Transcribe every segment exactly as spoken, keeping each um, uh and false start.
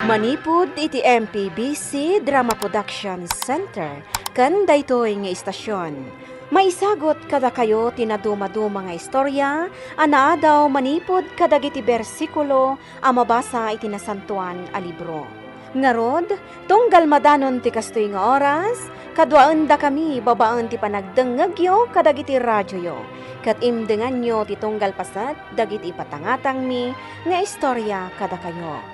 Manipud iti M P B C Drama Production Center ken daytoy nga istasyon, maisagut kadakayo ti nadumaduma nga istorya a naadaw manipud kadagiti bersikulo a mabasa iti Nasantoan a Libro. Ngarud, tunggal madanon ti kastoy nga oras, kaduaendakami babaen ti panagdengngegyo kadagiti radioyo, ket imdenganyo ti tunggal paset dagiti ipatangatangmi nga istorya kadakayo.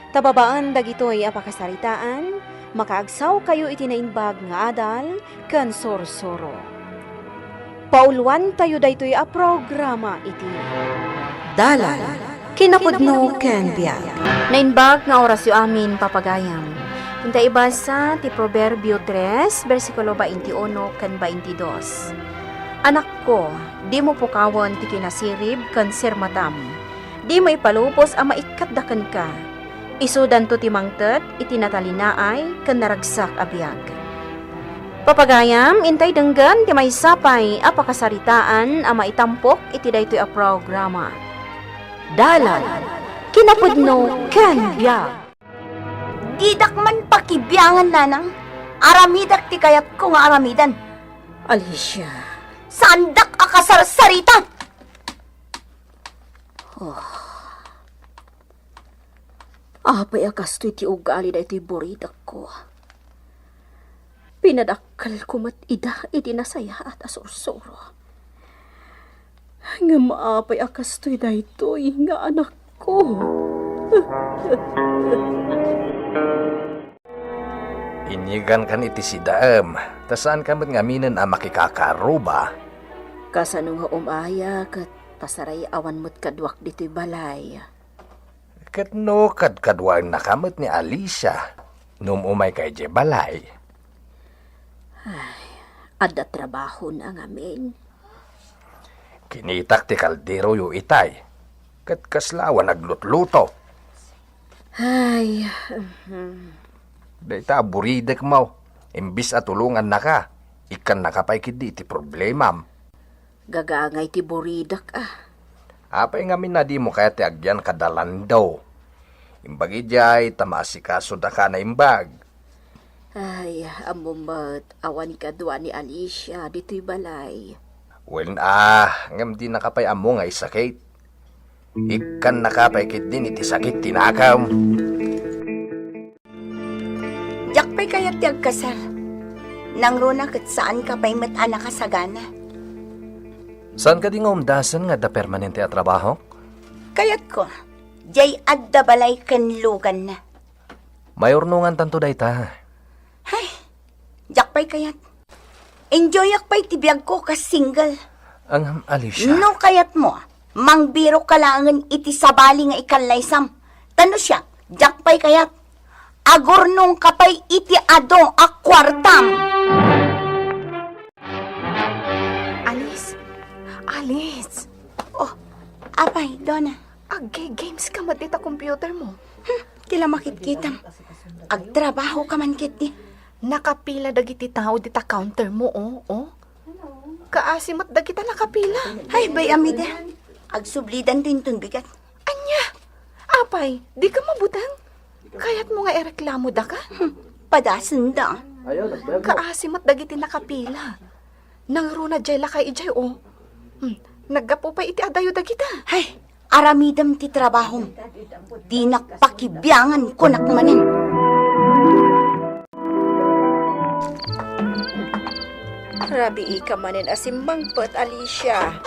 Ta babaen dagitoy a pakasaritaan, makaagsawkayo iti naimbag nga adal ken sursuro. Pauluantayo daytoy a programa iti Dalan, kinapudno ken biag. Naimbag nga orasyo amin, papagayam. Inta ibasa ti Proverbio tres, bersikulo baintiuno ken baintidos. Anakko, dimo pukawen ti kinasirib ken sirmatam. Dimo ipalubos a maikkatda kenka. Isudanto ti mangted iti natalinaay ken naragsak a biag. Papagayam, intay denggen ti maysa pay a pakasaritaan a maitampok iti daytoy a programa. Dalan, kinapudno ken biag. Didak man pakibiangan, nanang. Aramidak ti kayatko nga aramidan. Alicia. Saandak a kasarsarita! Oh. Apay a kastoy ti ugali daytoy buridekko? Pinadakkelko met ida iti nasayaat a sursuro. Ngem apay a kastoy daytoy nga anakko? Inyegankan iti sidaem, ta saanka met ngaminen a makikakaarruba. Kasano nga umaya ket pasaray-awan met kaduak ditoy balay? Ket no kadkaduaennaka met ni Alicia, no um-umayka idiay balay? Ay, adda trabahona ngamin. Kinitak ti kalderoyo itay, ket kasla awan aglutluto. Ay, mhm. Dayta a buridekmo, imbis a tulongannaka, ikkannaka pay ketdi iti problemam. Gagangay ti buridek, a. Apay ngamin a dimo kayat ti agyan kada lando? Imbag idiay ta maasikasodak a naimbag. Ay, ammom met, awan kadua ni Alicia ditoy balay. Wen a, ngem dinaka pay ammo nga isakit. Ikkannaka pay ketdin iti sakit ti nakem. Diak pay kayat ti agkasar. Nangruna ket saanka pay met a nakasagana. Saan kadi nga umdasen nga adda permanente a trabahok? Kayatko, diay adda balay ken luganna. Maurnongantanto dayta. Hay, diak pay kayat. Enjoyak pay ti biagko kas single. Ngem, Alicia. No kayatmo, mangbirokka laengen iti sabali nga ikallaysam. Ta no siak, diak pay kayat. Agurnongka pay iti adu a kuartam. Alice! Alice! Oh, apay, Dona? Agga-games ka met ita computer mo. Hmm, ti la makitkitam. Agtrabaho ka man ketdi. Nakapila dagiti tao dita counter mo, oh, oh. Kaasi met dagita nakapila. Ay, bay-am ida. Agsublidanto inton bigat. Ania? Apay, dika mabuteng? Kayatmo nga ireklamoda ka? Hmm, padasenda. Kaasi met dagiti nakapila. Nangruna diay lakay idiay, oh. Hmm, naggapu pay iti adayo dagita. Hay, aramidem ti trabahom. Dinak pakibiangan, kunak manen. Rabiika manen a simmangpet, Alicia.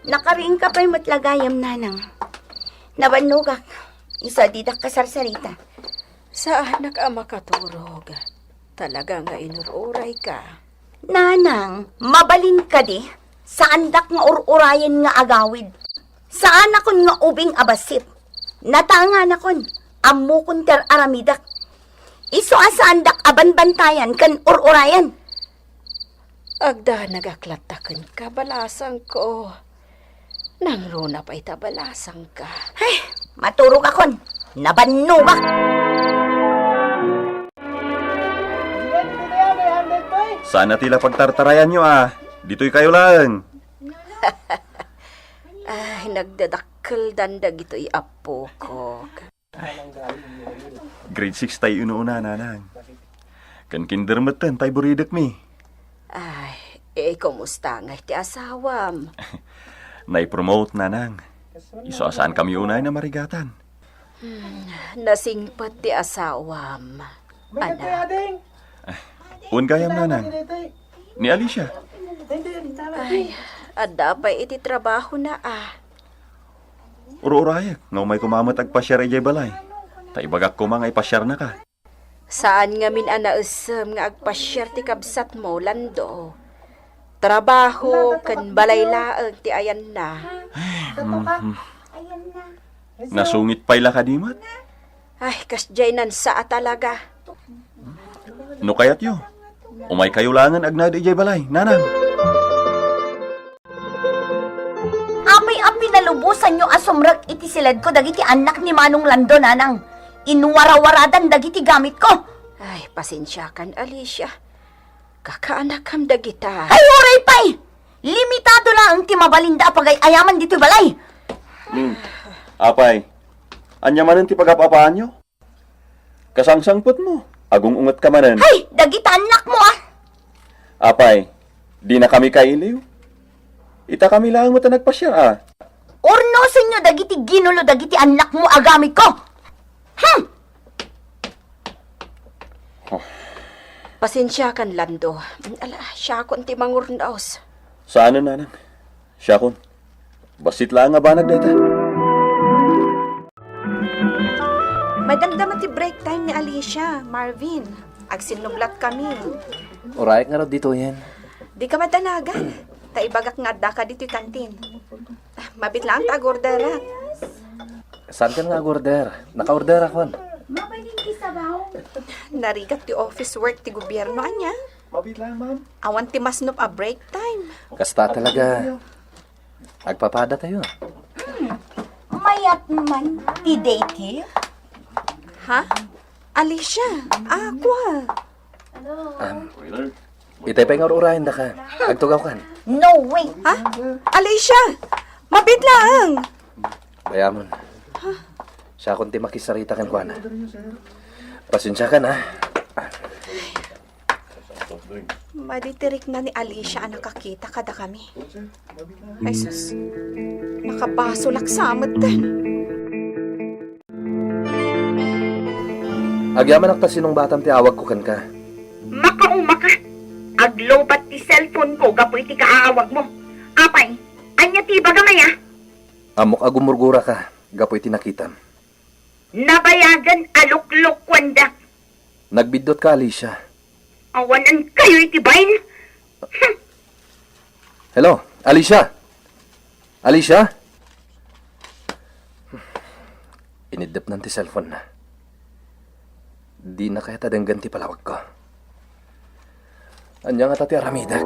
Nakariingka pay met la gayam, nanang. Nabannogak. Isu a didak kasarsarita. Saanak a makaturog. Talaga nga inur-urayka. Nanang, mabalin kadi, saandak nga ur-urayen nga agawid. Saanakon nga ubing a bassit. Natanganakon, ammokon ti ar-aramidek. Isu a saandak a banbantayan ken ur-urayen. Agdanagak latta kenka, balasangko. Nangruna pay ta balasangka. Ay, maturogakon. Nabannogak. Saan a ti la pagtartarayanyo a? Ditoykayo laeng. Ay, nagdadakkeldan dagitoy appokok. Ay. Grade six tay inuuna, nanang. Ken kinder metten tay buridekmi. Ay, eh, kumusta ngay ti asawam? Nai-promote, nanang. Isu a saankami unay a marigatan. Hmm, nasingpet ti asawam, anak. Wen gayam, nanang. Ni Alicia. Ay, adda pay iti trabahona, a. Ur-urayek nga umay koma met agpasiar idiay balay. Ta ibagak koma nga ipasiarnaka. Saan ngamin a naisem nga agpasiar ti kabsatmo, Lando. Trabaho ken balay laeng ti ayanna. Mhm. Nasungit pay la kadi met? Ay, kasdiay nansa a talaga. No kayatyo, umaykayo laengen agnaed idiay balay, nanang. Apay a pinalubosanyo a sumrek iti siledko dagiti annak ni Manong Lando, nanang? Inwarawaradan dagiti gamitko. Ay, pasensiakan, Alicia. Kakaanakam dagita. Ay, uray pay! Limitado laeng ti mabalinda a pagay-ayaman ditoy balay. Hmm. Apay, ania manen ti pagap-apaanyo? Kasangsangpetmo, agung-ungetka manen. Hay, dagita annakmo, a! Apay, dinakami kailiw? Itakami laeng met a nagpasiar, a. Urnosenyo dagiti ginulo dagiti annakmo a gamitko. Hmm! Pasensiakan, Lando. Ala, siakon ti mangurnos. Saanen, nanang. Siakon. Bassit laeng a banag dayta. Madamdama ti break time ni Alicia, Marvin. Agsinnublatkami. Urayek ngarud ditoyen. Dika madanagan. Ta ibagak nga addaka ditoy kantin. Mabit laeng ta agorderak. Saankan nga agorder? Nakaorderakon. Narigat ti office work ti gobierno, ania? Mabit laeng, ma'am. Awan ti masnop a break time. Kasta talaga. Agpapadatayo. Hmm. Mayat man ti daycare? Ha? Alicia, a, kua. Um, itay pay nga ur-urayendaka. Agtugawkan. No way. Ha? Alicia, mabit laeng. Bayamon. Siakon ti makisarita kenkuana. Pasensiakan, a. Madi ti rikna ni Alicia a nakakita kadakami. Ay, sus. Nakabasolak sa metten. Agyamanak ta sinungbatam ti awagko kenka. Makaumaka. Aglobat ti cellphone ko gapu iti kaawagmo. Apay, ania ti ibagam aya? Ammok a gumurguraka gapu iti nakitam. Nabayagen a luklukkuanda. Nagbiddutka, Alicia. Awanan kayo iti bain. Hmm. Hello, Alicia? Alicia? Iniddepnan ti cellphone na. Dina kayat a denggen ti palawagko. Ania ngata ti aramidek?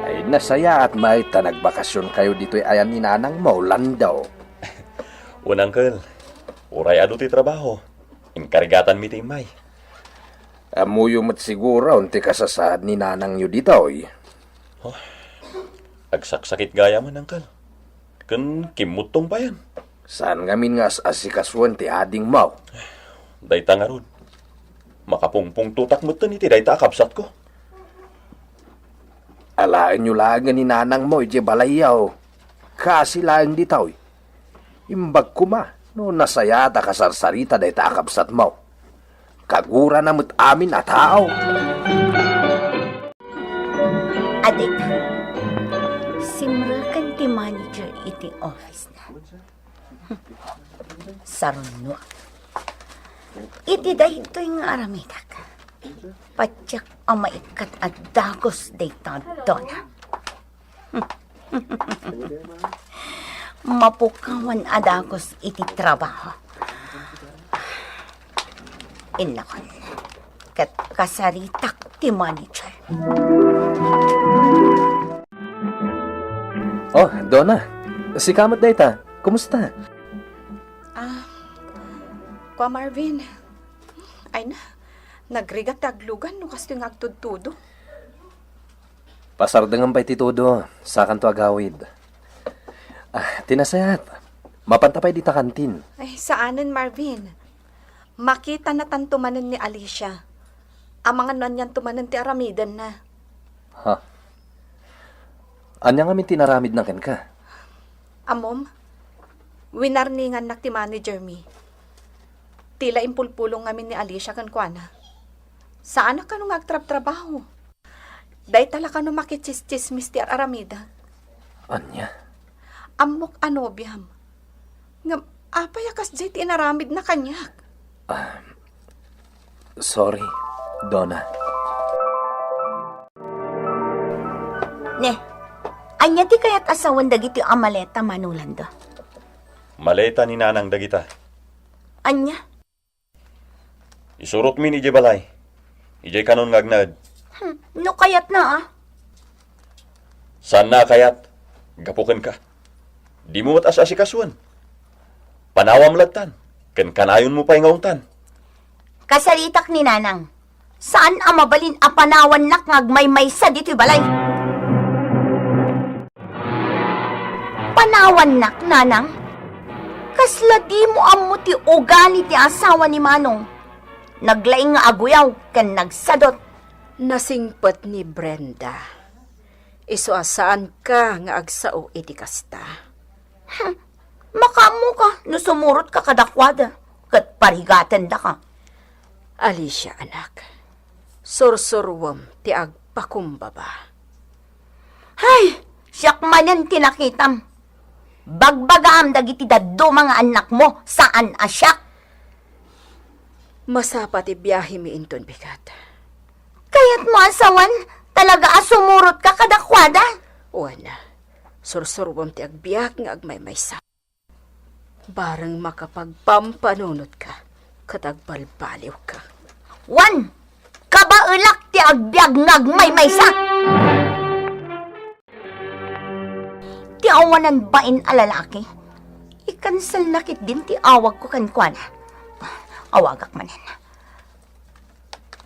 Ay, nasayaat met ta nagbakasionkayo ditoy ayan ni nanangmo, Lando. Wen, Uncle. Uray adu ti trabaho, inkarigatanmi ti immay. Ammoyo met siguro ti kasasaad ni nanangyo ditoy. Oh, agsaksakit gayam, Uncle. Ken kimmuttong payen. Saan ngamin nga as-asikasuen ti adingmo? Dayta ngarud. Makapungpungtotak metten iti dayta a kabsatko. Alaenyo laengen ni nanangmo idiay balayyo. Kaasi laeng ditoy. Imbag koma no nasayaat a kasarsarita dayta a kabsatmo. Kagurana met amin a tao. Adda, simreken ti manager iti office na. Sarunno. Iti daytoy nga aramidek, patiek a maikkat a dagus dayta, Dona. Mapukawan a dagus iti trabaho. Innakon, ket kasaritak ti manager. Oh, Dona, sika met dayta. Kumusta? Ah, Kua Marvin, ay na, nagrigat ti aglugan no kastoy nga agtudtudo. Pasardengem pay ti tudo, sakanto agawid. Ah, ti nasayaat, Mapanta pay dita kantin. Ay, saanen, Marvin. Makitanatanto manen ni Alicia. Amangan no anianto manen ti aramidenna. Ha? Ania ngamin ti inaramidna kenka? Ammom, winarningannak ti manager mi. Ti la impulpulong ngamin ni Alicia kenkuana. Saanak kano nga agtrabtrabaho. Dayta la kano makitsismis ti ar-aramida. Ania? Ammok a nobiam. Ngem apay a kasdiay ti inaramidna kaniak? Ah, sorry, Donna. Ne, ania ti kayat a sawen dagiti a maleta, Manong Lando? Maleta ni Nanang dagita. Ania? Isurotmin idiay balay. Idiay kanon nga agnaed. Hmm, no kayatna, ah. Saanna a kayat? Gapu kenka. Dimo met as-asikasuen. Panawam lattan, ken kanayonmo pay nga ungtan. Kasaritak ni Nanang. Saan a mabalin a panawannak nga agmaymaysa ditoy balay. Panawannak, Nanang? Kasla dimo ammo ti ugali ti asawa ni Manong. Naglaing nga aguyaw ken nagsadut. Nasingpet ni Brenda. Isu a saanka nga agsao iti kasta. Hmm. Makaammoka no sumurotka kadakuada ket parigatendaka. Alicia, anak, sursuruem ti agpakumbaba. Hay, siak manen ti nakitam. Bagbagaam dagiti dadduma nga annakmo, saan a siak. Masapa ti biahemi inton bigat. Kayatmo a sawen, talaga a sumurotka kadakuada? Wen, sursuruem ti agbiag nga agmaymaysa. Bareng makapagpampanunotka ket agbalbaliwka. Wen, kabaelak ti agbiag nga agmaymaysa. Ti awanan bain a lalaki, ikanselna ketdin ti awagko kenkuana. Awagak manen.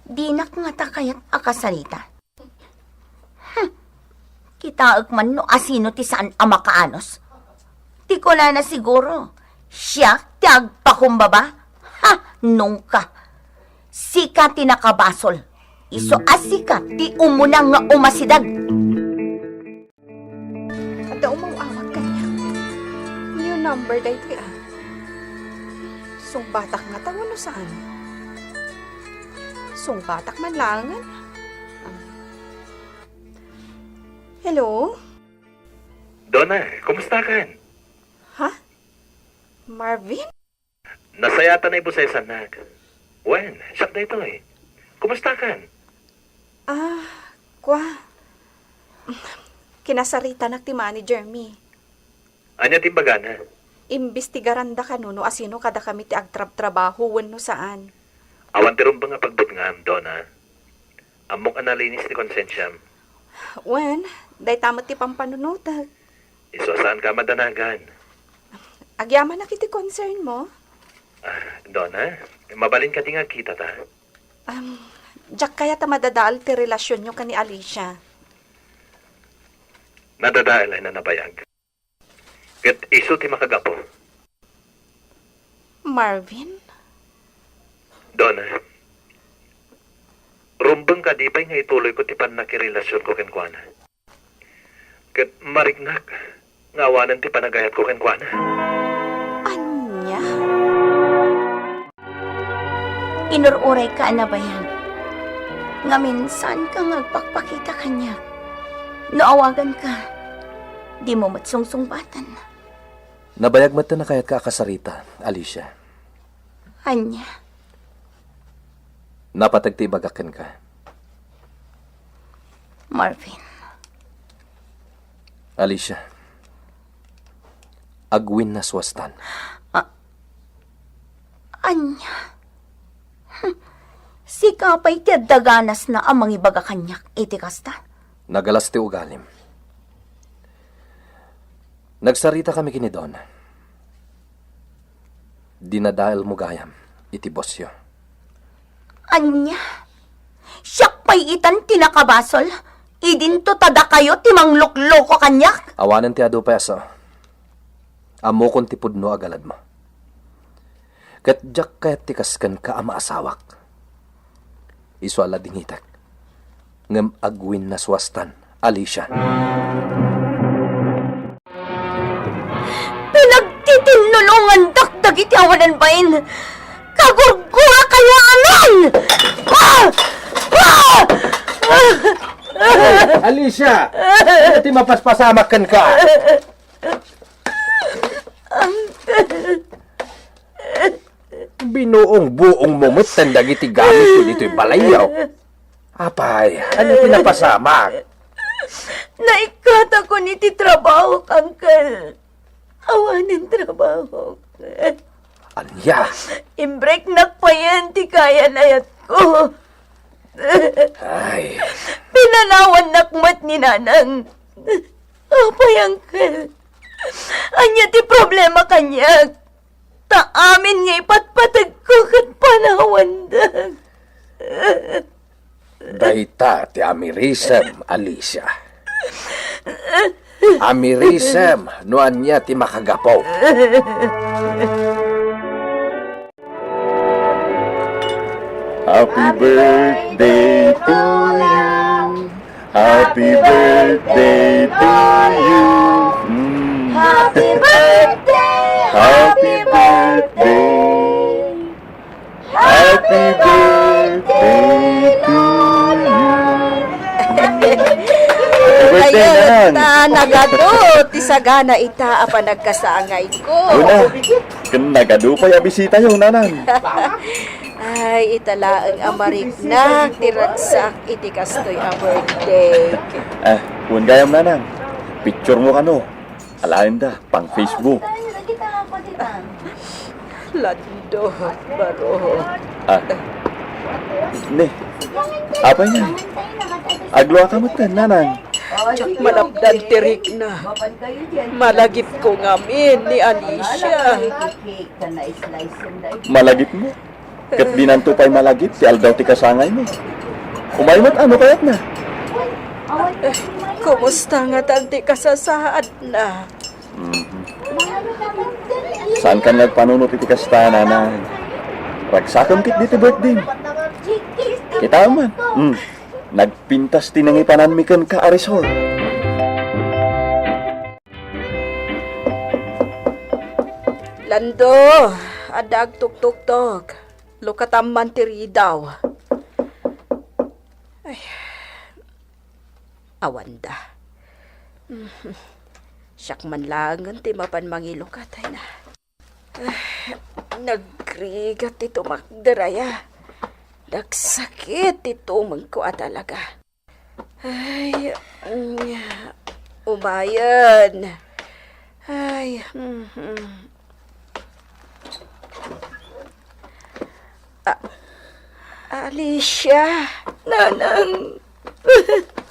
Dinak ngata kayat a kasarita. Hmm. Kitaek man no asino ti saan a makaanus. Ti kunana siguro, siak ti agpakumbaba? Ha, nungka. Sika ti nakabasol. Isu a sika ti umuna nga umasideg. Adda umaw-awag kaniak. New number daytoy, ah. Sungbatak ngata wenno saan? Sungbatak man laengen. Ah. Hello? Donna, kumusta kan? Ha? Marvin? Nasayaat a naibusesannak. Wen, siak daytoy. Kumusta kan? Ah, kua. Kinasaritanak ti manager mi. Ania ti imbagana? Imbestigaranda kano no asino kadakami ti agtrabtrabaho wenno saan. Awan ti rumbeng a pagbutngam, Donna. Ammok a nalinis ti konsensiam. Wen, dayta met ti pampanunotek. Isu a saanka a madanagan. Agyamanak iti concern mo. Ah, Donna, mabalin kadi nga agkitata? Um, diak kayat a madadael ti relasionyo ken ni Alicia. Nadadael a nabayag. Ket isu ti makagapu. Marvin? Donna, rumbeng kadi pay nga ituloyko ti pannakirelasionko kenkuana? Ket mariknak nga awanen ti panagayatko kenkuana. Ania? Inur-urayka a nabayag. Ngamin, saanka nga agpakpakita kaniak. No awaganka, dimo met sungsungbaten. Nabayag met a kayatka a kasarita, Alicia. Ania? Napateg ti ibagak kenka. Marvin. Alicia, agwinnaswastan. A-, ania? Hmm. Sika pay ti adda ganasna a mangibaga kaniak iti kasta? Nagalas ti ugalim. Nagsaritakami ken ni Donna. Dinadaelmo gayam iti bossyo. Ania? Siak pay itan ti nakabasol? Idinto ta dakayo ti manglukloko kaniak? Awanen ti adu pay a sao. Ammokon ti pudno a galadmo. Ket diak kayat ti kas kenka a maasawak. Isu a ladingitek. Ngem agwinnasuastan, Alicia. Pinagtitinnulongandak dagiti awanan bain. Kagurgurakayo amin! Ah! Ah! Ah! Alicia! Ania ti mapaspasamak kenka? Binuong-buongmo metten dagiti gamitko ditoy balayyo. Apay, ania ti napasamak? Naikkatakon iti trabahok, Uncle. Awanen trabahok. Ania? Imbreknak payen ti kayan-ayatko. Ay. Pinanawannak met ni Nanang. Apay, Uncle? Ania ti problema kaniak? Ta amin nga ipatpategko ket panawandak. Dayta ti amirisem, Alicia. Amirisem no ania ti makagapu. Happy birthday to you. Happy birthday to you. Mm. Happy birthday! Happy birthday! Happy birthday to you. Happy birthday, Ayan, Nanang. Ta, nagadu ti sagana ita a panagkasangayko. Una, ken nagadu pay a bisitayo, Nanang. Ay, ita laeng a mariknak ti ragsak iti kastoy a birthday. Ah, wen gayam, Nanang. Picture mo kano. Alaenda, pang Facebook. Lando, baro. Ah. Ne. Apay nga? Agluaka metten, Nanang. Diak malapdan ti rikna. Malagipko ngamin ni Alicia. Malagipmo? Ket dinanto pay malagip ti aldaw ti kasangaymo. Umay met, ano kayatna? Eh, kumusta ngatan ti kasasaadna? Mhm. Saankan nga agpanunot iti kasta, Nanang? Ragsakem ketdi ti birthday. Kitaem man. Mm. Nagpintas ti nangipananmi kenka a resort. Lando, adda agtuktuktok. Lukatam man ti ridaw. Ay. Awanda. Siak man laengen ti mapan mangilukat, ay na. Ay, nagrigat ti tumakder aya. Nagsakit ti tumengko a talaga. Ay, mm, umayen. Ay, mhm. Ah, Alicia. Nanang.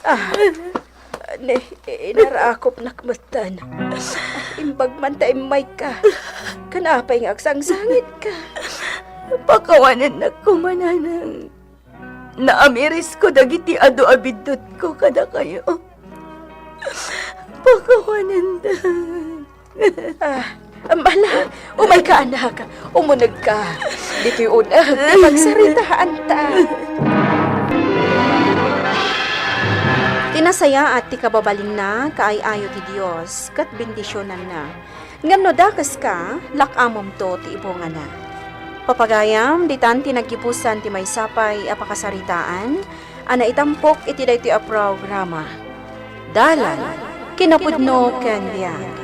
Ah, ne, inarakopnak metten. Imbag man ta immayka. Ken apay nga agsangsangitka? Pakawanennak koma, Nanang. Naamirisko dagiti adu a biddutko kadakayo. Pakawanendak. Ah, mala, umayka, anak. Umunegka. Ditoy uneg ti pagsaritaanta. Ti nasayaat ti kababalinna, kaay-ayo ti Dios, ket bendisionanna. Ngem no dakeska, lak-amemto ti ibungana. Papagayam, ditan ti naggibusan ti maysa pay a pakasaritaan a naitampok iti daytoy a programa. Dalan, kinapudno ken biag.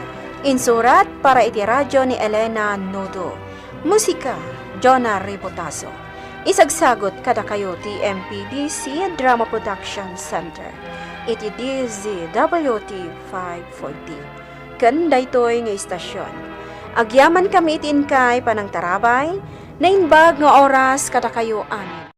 Insurat para iti radio ni Elena Nudo. Musika, Jonah Ribotazo. Isagsagut kadakayo ti M P D C Drama Production Center iti D Z W T five forty. Ken daytoy nga istasyon. Agyamankami iti inkay panangtarabay, naimbag nga oras kadakayo amin.